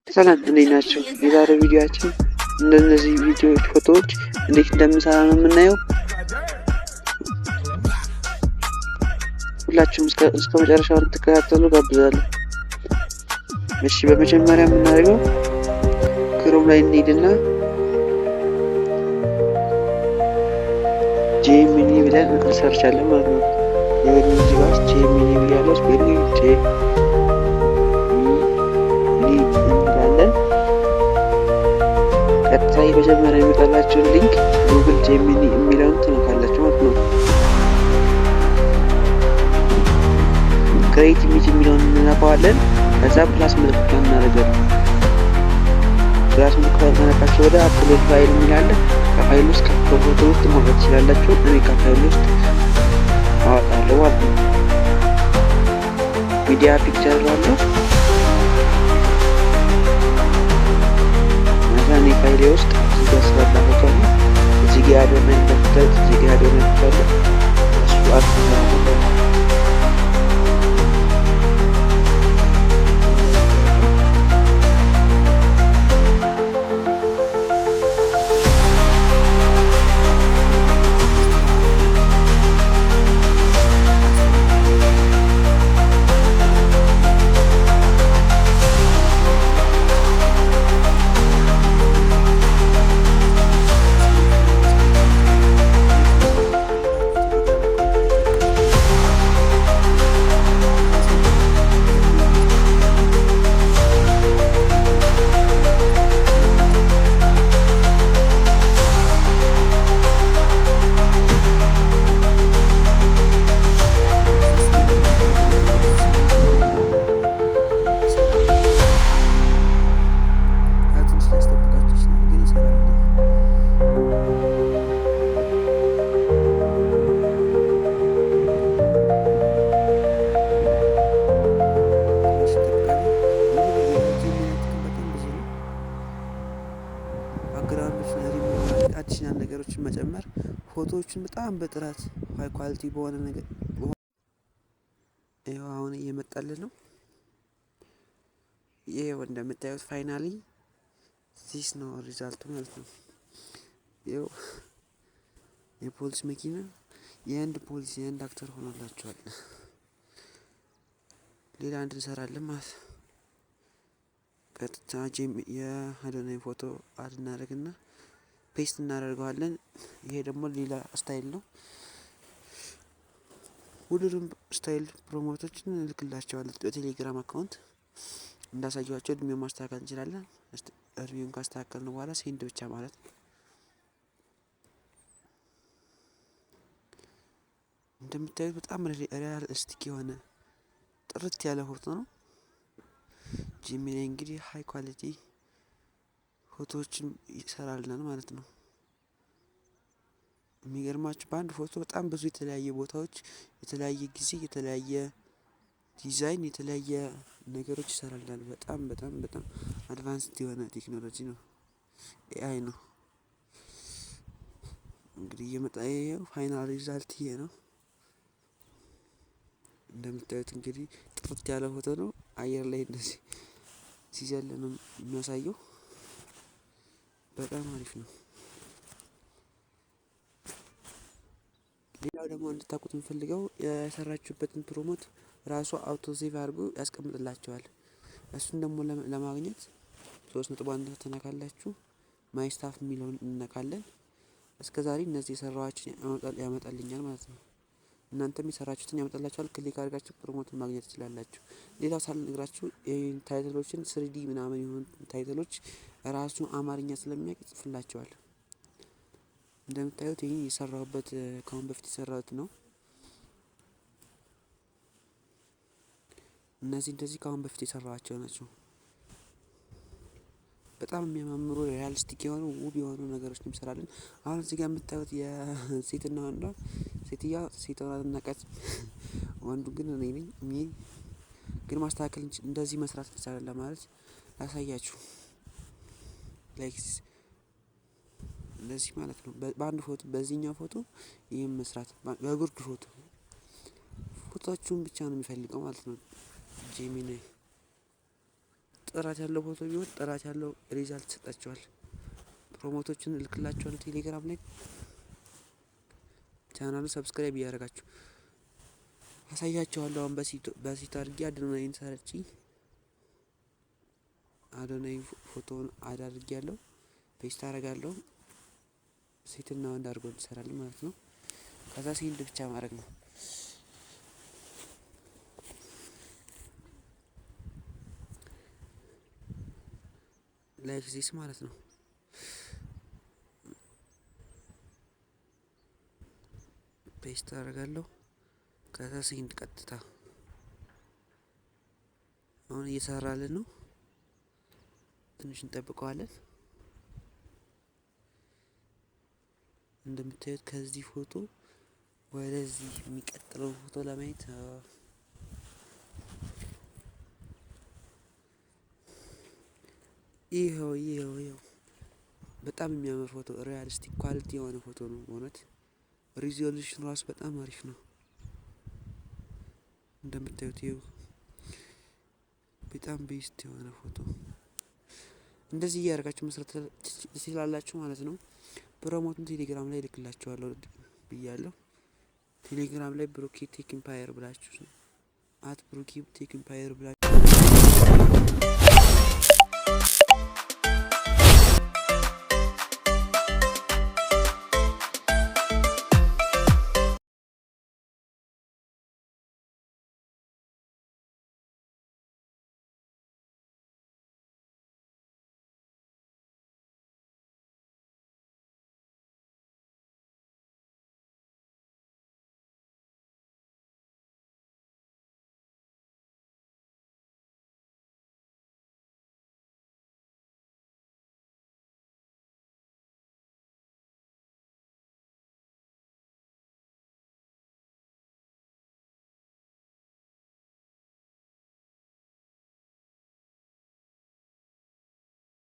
ሰላም እንዴት ናችሁ? የዛሬው ቪዲዮአችን እንደነዚህ ቪዲዮዎች ፎቶዎች እንዴት እንደምንሰራ ነው የምናየው። ሁላችሁም እስከ መጨረሻው እንድትከታተሉ ጋብዛለሁ። እሺ፣ በመጀመሪያ የምናደርገው Chrome ላይ እንሂድና Gemini ብለን እንሰርቻለን ማለት ነው። ይሄን እዚህ ጋር Gemini ብያለሁ። Spelling Gemini እንላለን። ቀጥታ የመጀመሪያ የሚመጣላችሁን link Google Gemini የሚለውን ትነካላችሁ ማለት ነው። Create image የሚለውን እንነካዋለን። ከዛ plus ምልክቷን እናደርጋለን። Plus ምልክቷን ከነካችሁ ወደ upload file የሚል አለ። ከፋይል ውስጥ ከፎቶ ውስጥ ማውጣት ትችላላችሁ። እኔ ከፋይል ውስጥ አወጣለሁ ማለት ነው። Media picture እላለሁ። ከዛ እኔ ፋይሌ ውስጥ እዚህ ጋር ስላለ ፎቶ ነው። እዚህ ጋር አዶናይ እንደምታዩት እዚህ ጋር አዶናይ ፎቶ አለ። እሱ add ነው። ትንሽ ሊያስጠብቃችሁ ይችላል፣ ግን ይሰራል። ትንሽ እንጠብቃለን። እንግዲህ የ Gemini ጥቅም በጣም ብዙ ነው። ባክግራውንዶችን ሪሙቭ ማድረግ፣ additional ነገሮችን መጨመር፣ ፎቶዎችን በጣም በጥራት high quality በሆነ ነገር። ይኸው አሁን እየመጣልን ነው። ይኸው እንደምታዩት finally this ነው result ኡ ማለት ነው። ይኸው የፖሊስ መኪና፣ የህንድ ፖሊስ፣ የህንድ actor ሆኖላቸዋል። ሌላ አንድ እንሰራለን ማለት ነው። ቀጥታ የአዶናይ ፎቶ add እናደርግና paste እናደርገዋለን። ይሄ ደግሞ ሌላ style ነው። ሁሉንም style prompt ኦችን እንልክላቸዋለን በቴሌግራም account። እንዳሳየኋቸው እድሜውን ማስተካከል እንችላለን። እድሜውን ካስተካከልን በኋላ send ብቻ ማለት ነው። እንደምታዩት በጣም realistic የሆነ ጥርት ያለ ፎቶ ነው። Gemini እንግዲህ high quality ፎቶዎችን ይሰራልናል ማለት ነው። የሚገርማችሁ በአንድ ፎቶ በጣም ብዙ የተለያየ ቦታዎች፣ የተለያየ ጊዜ፣ የተለያየ ዲዛይን፣ የተለያየ ነገሮች ይሰራልናል። በጣም በጣም በጣም advanced የሆነ ቴክኖሎጂ ነው። AI ነው። እንግዲህ እየመጣ ይኸው final result ይሄ ነው። እንደምታዩት እንግዲህ ጥርት ያለ ፎቶ ነው። አየር ላይ እንደዚህ ሲዘል ነው የሚያሳየው። በጣም አሪፍ ነው። ሌላው ደግሞ እንድታውቁት የምፈልገው የሰራችሁበትን prompt ራሱ auto save አድርጎ ያስቀምጥላችኋል። እሱን ደግሞ ለማግኘት ሶስት ነጥቧን ትነካላችሁ። My stuff የሚለውን እንነካለን። እስከ ዛሬ እነዚህ የሰራኋቸውን ያመጣልኛል ማለት ነው። እናንተም የሰራችሁትን ያመጣላችኋል። Click አድርጋችሁ prompt ን ማግኘት ትችላላችሁ። ሌላው ሳልነግራችሁ title ኦችን 3D ምናምን የሆኑ title ኦች ራሱ አማርኛ ስለሚያውቅ ይጽፍላችኋል። እንደምታዩት ይህ የሰራሁበት ከአሁን በፊት የሰራሁት ነው። እነዚህ እንደዚህ ከአሁን በፊት የሰራኋቸው ናቸው። በጣም የሚያማምሩ realistic የሆኑ ውብ የሆኑ ነገሮች እንሰራለን። አሁን እዚህ ጋር የምታዩት የሴትና ወንዷ፣ ሴትዮዋ ሴት ሆና አናውቃትም። ወንዱ ግን እኔ ነኝ። እኔ ግን ማስተካከል እንደዚህ መስራት እንችላለን ለማለት ላሳያችሁ። Like እንደዚህ ማለት ነው። በአንድ ፎቶ፣ በዚህኛው ፎቶ ይህን መስራት፣ በጉርድ ፎቶ ፎቶአችሁን ብቻ ነው የሚፈልገው ማለት ነው። Gemini ጥራት ያለው ፎቶ ቢሆን ጥራት ያለው result ይሰጣችኋል። Prompt ኦችን እልክላችኋለሁ ቴሌግራም ላይ። ቻናሉ subscribe እያደረጋችሁ አሳያችኋለሁ። አሁን በሴት አድርጌ አዶናይን ሰርቼ አዶናይ ፎቶውን add አድርጌያለሁ። Paste አደርጋለሁ። ሴትና ወንድ አድርጎ እንሰራለን ማለት ነው። ከዛ send ብቻ ማድረግ ነው። Like this ማለት ነው። Paste አደርጋለሁ። ከዛ send ቀጥታ አሁን እየሰራልን ነው። ትንሽ እንጠብቀዋለን። እንደምታዩት ከዚህ ፎቶ ወደዚህ የሚቀጥለው ፎቶ ለማየት ይኸው ይኸው ይኸው በጣም የሚያምር ፎቶ፣ realistic quality የሆነ ፎቶ ነው። በእውነት resolution ራሱ በጣም አሪፍ ነው። እንደምታዩት ይኸው በጣም best የሆነ ፎቶ። እንደዚህ እያደረጋችሁ መስራት ትችላላችሁ ማለት ነው። Prompt ኡን ቴሌግራም ላይ እልክላችኋለሁ ብያለሁ። ቴሌግራም ላይ ብሩኬ Tech Empire ብላችሁ፣ @ብሩኬ Tech Empire ብላችሁ